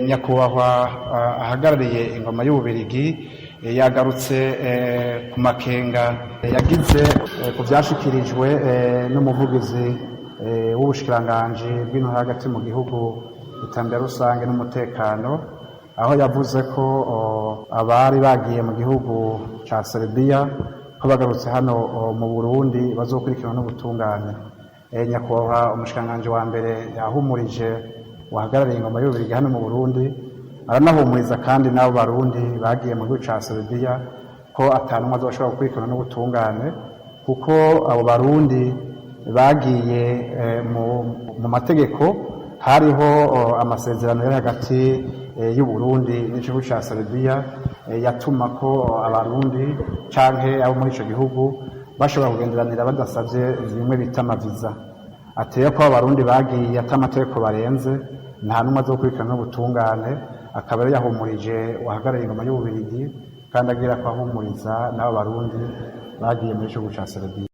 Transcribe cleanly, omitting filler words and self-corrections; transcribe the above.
Nyakubahwa ahagarariye ingoma y'Ububirigi yagarutse ku makenga yagize ku vyashikirijwe n'umuvugizi w'ubushikiranganji bw'intwaro hagati mu gihugu, iterambere rusange n'umutekano, aho yavuze ko abari bagiye mu gihugu ca Serbia ko bagarutse hano mu Burundi bazokurikiranwa n'ubutungane. Nyakubahwa umushikiranganji wa mbere yahumurije wahagarariye ingoma y'Ububirigi hano mu Burundi, aranahumuriza kandi n'abo Barundi bagiye mu gihugu ca Serbia ko atanumwe azoshobora gukurikirana n'ubutungane, kuko abo Barundi bagiye mu mategeko. Hariho amasezerano yari hagati y'Uburundi n'igihugu ca Serbia yatuma ko Abarundi canke abo muri ico gihugu bashobora kugenderanira badasavye bimwe bita amaviza. Ateye ko Abarundi bagiye ata amategeko barenze, nta n'umwe azokurikirana n'ubutungane. Akaba yari yahumurije uwahagarariye ingoma y'Ububirigi, kandi agira ko ahumuriza n'abo Barundi bagiye muri ico gihugu ca Serbia.